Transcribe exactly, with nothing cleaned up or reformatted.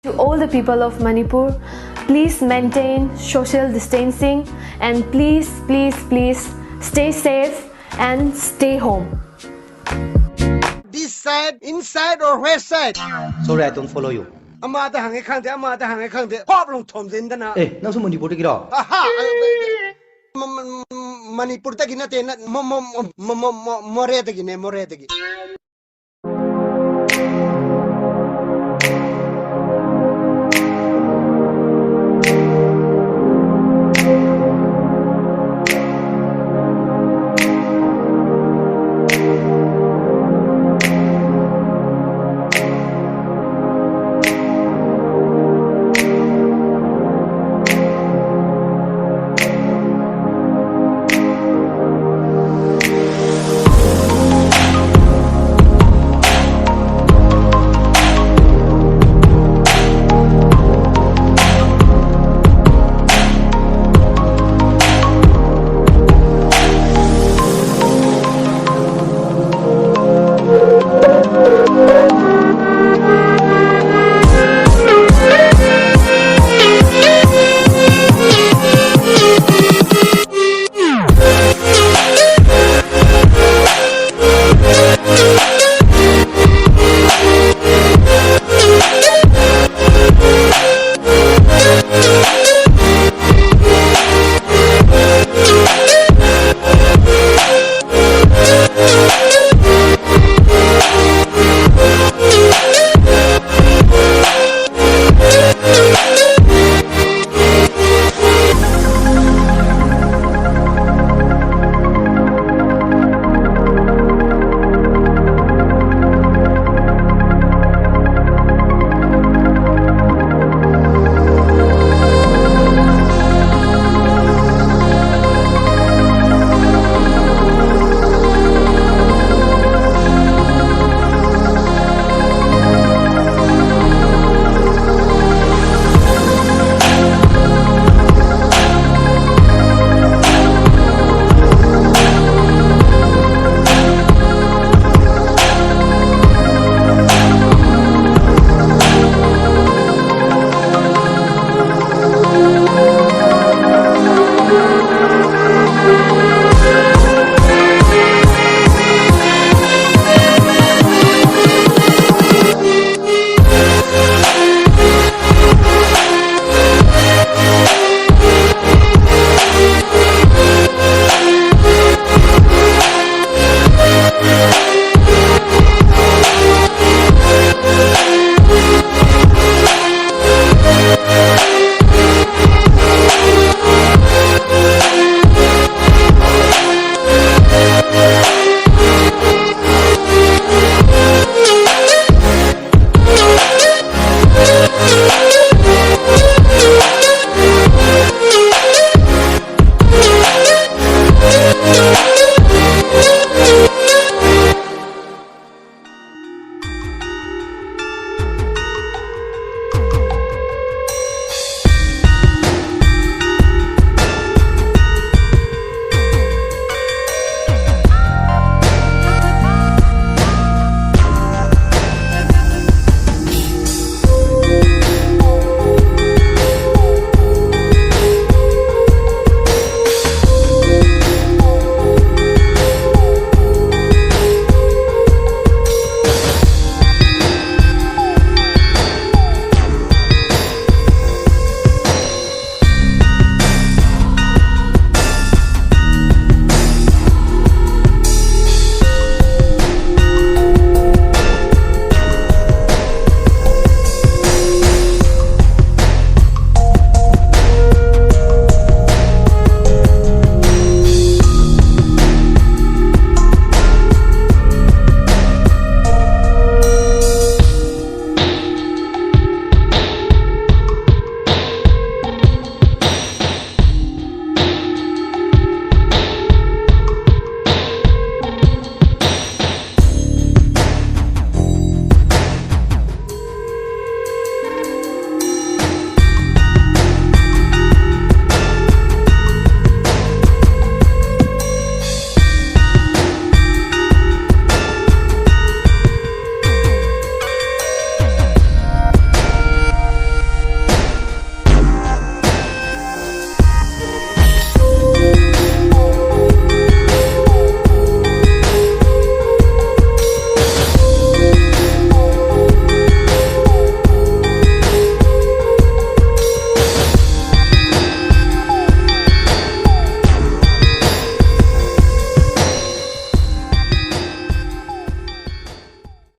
To all the people of Manipur, please maintain social distancing and please, please, please stay safe and stay home. This side, inside or west side? Sorry, I don't follow you. ꯑꯃꯗ ꯍꯪꯉꯦ ꯈꯪꯗꯦ, ꯑꯃꯗ ꯍꯪꯉꯦ ꯈꯪꯗꯦ, ꯍꯣꯞ ꯂꯣꯡ ꯊꯣꯝꯖꯤꯟꯗꯅ꯫ ꯑꯦ, ꯅꯪꯁꯨ ꯃꯅꯤꯄꯨꯔꯗꯒꯤꯔꯣ? ꯑꯍꯥ, ꯃ- ꯃ- ꯃ- ꯃꯅꯤꯄꯨꯔꯗꯒꯤ ꯅꯠꯇꯦ, ꯅ- ꯃ- ꯃ- ꯃ- ꯃ- ꯃ- ꯃ- ꯃꯣꯔꯦꯗꯒꯤꯅꯦ, ꯃꯣꯔꯦꯗꯒꯤ꯫